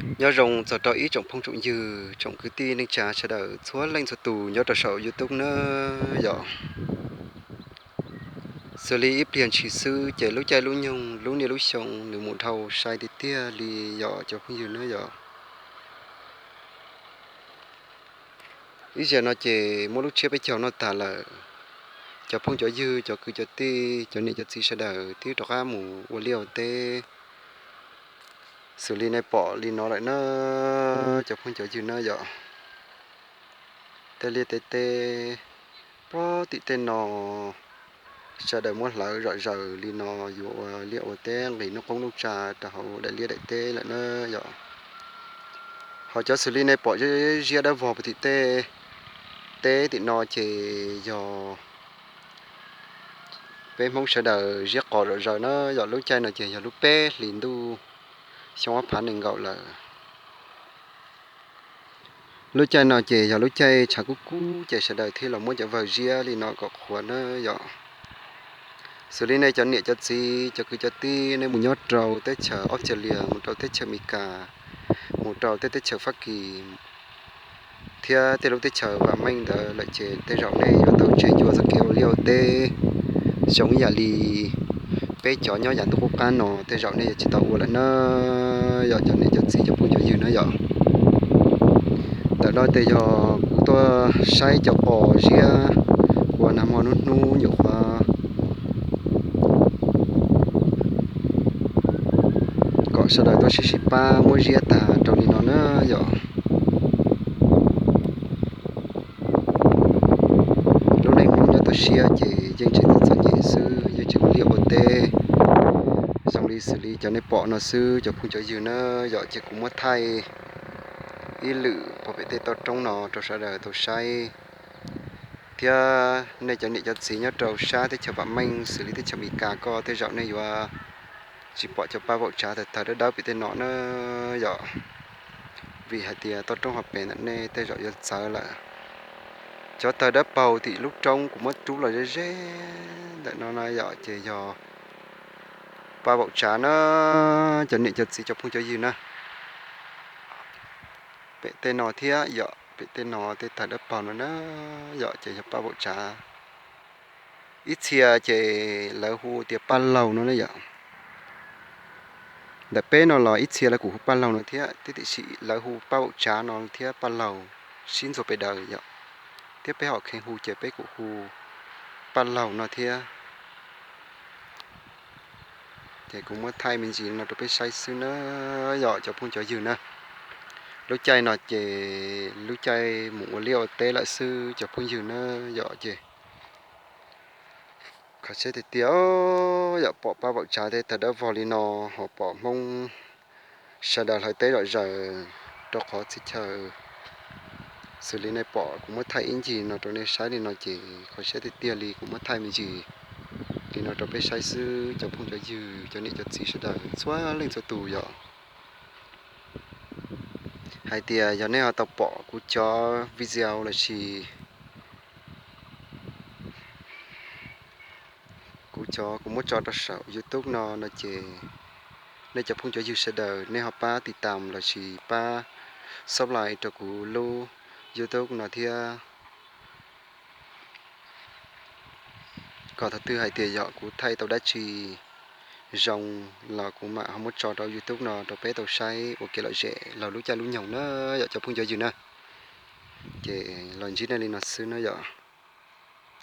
Nyob zoo txog rau ib tsoom phooj tsoom ywg, tsoom kwv tij neej tsa sawv daws txhua leej txhua tus nyob rau saum YouTube nawb yom. Xws li ib pliag ntshis xwb ces lub caij lub nyoog lub niaj lub xyoo nws mus dhau sai tiag tiag li yom cov phooj ywg nawb yom. Ib zaug no ces muab lub tsiab peb caug noj tag lawm. Cov phooj cov ywg, cov kwv cov tij, cov niam cov txiv sawv daws twb rov qab mus ua liaj ua teb xws li nej pom li no lawm na, cov phooj cov ywg na yom. Tej liaj tej teb puag tim tej no sawv daws muab hlawv zom zaws li no yuav ua liaj ua teb nqis noj qoob noj tsa rau hauv daim liaj daim teb lawm na yom. Ho cov xws li nej pom ziab dawb vog puag tim tej teb tim no ces yog peb Hmoob sawv daws ziab qos zom zaws na yom. Lub caij no ces yog lub peb hlis ntuj xyoo ob phav nees nkaum lawm. Lub caij no ces yog lub caij tshav kub kub ces sawv daws thiaj los muab cov vawg ziab li no kom qhuav na yom. Xws li nej cov niam cov txiv cov kwv cov tij nej mus nyob rau teb chaws Australia, mus rau teb chaws Amelikas, mus rau tej teb chaws Fab Kis thiab tej lub teb chaws vam meej ntawd lawm ces tej zaum nej yuav tau tsis ncua txoj kev ua liaj ua teb zoo ib yam li peb cov nyob yav ntuj qub qab no tej zaum nej yuav tsis tau ua lawm na yom cov niam cov txiv cov phooj cov ywg na yom. Ntawm no ces yog kuv tuaj saib cov qos ziab uas nag hmo hnub hnub nyuam qhuav kom sawv daws tuaj sib sib pab muab ziab tag rau li no na yom. Lub neej Hmoob nyob toj siab ces yeej tseem txom txom nyem xwb, yeej tseem ua liaj ua teb zoo li xws li cov nej pom no xwb cov phooj cov ywg na yom. Ces kuv muab thaij ib lwm puag pem tej toj roob no rau sawv daws tau saib thiab nej cov niam cov txiv nyob rau sab teb chaws vam meej xws li teb chaws Amelikas ko tej zaum nej yuav tsis pom cov paj vaum tsav tawg tawg dawb dawb pem tej no na yom. Vim hais tias toj roob hauv pes ntawm nej tej zaum yuav txawv lawm. Cov tawg dawb paug tim lub roob kuv muab rub los ze ze ntawm no na yom ces yog paj vaum tsav na cov niam cov txiv cov phooj cov ywg na. Pem tej no thiab yom, pem tej no tej tawg dawb paug no na yom ces yog paj vaum tsav. Ib txhia ces lawv hu tias paj laug no na yom. Ntawm peb no los ib txhia lawv kuj hu paj laug no thiab, tiam sis lawv hu paj vaum tsav no thiab paj laug sib ntxuag pes daws yom. Thiab peb hom kheev hu ces peb kuj hu paj laug no thiab. Ces kuv muab thaij me ntsis no rau peb saib xwb na yom cov phooj cov ywg na. Lub caij no ces lub caij mus ua liaj ua teb lawm xwb cov phooj ywg na yom ces kho siab tiag tiag yom, pom paj vaum tsav tej tawg dawb vog li no ho pom Hmoob sawv daws hlawv teb zom zaws rau qhov txhia chaw xws li nej pom kuv muab thaij ib ncig no rau nej saib li no ces kho siab tiag tiag li kuv muab thaij me ntsis li no rau peb saib xwb cov phooj cov ywg cov niam cov txiv sawv daws txhua leej txhua tus yom. Hais tias yog nej ho tau pom kuv cov video lossis kuv cov kuv muab tso rau saum YouTube no no ces nej cov phooj cov ywg sawv daws nej ho pab tiv tam lossis pab subscribe rau kuv lub YouTube no thiab. Kom thaum twg hais tias yog kuv thaij tau dab tsi zoo los kuv mam ho muab tso rau YouTube no rau peb tau saib ua kev lom zem laug lub caij lub nyoog na yom cov phooj cov ywg na. Ces los ntsib nej li no xwb na yom.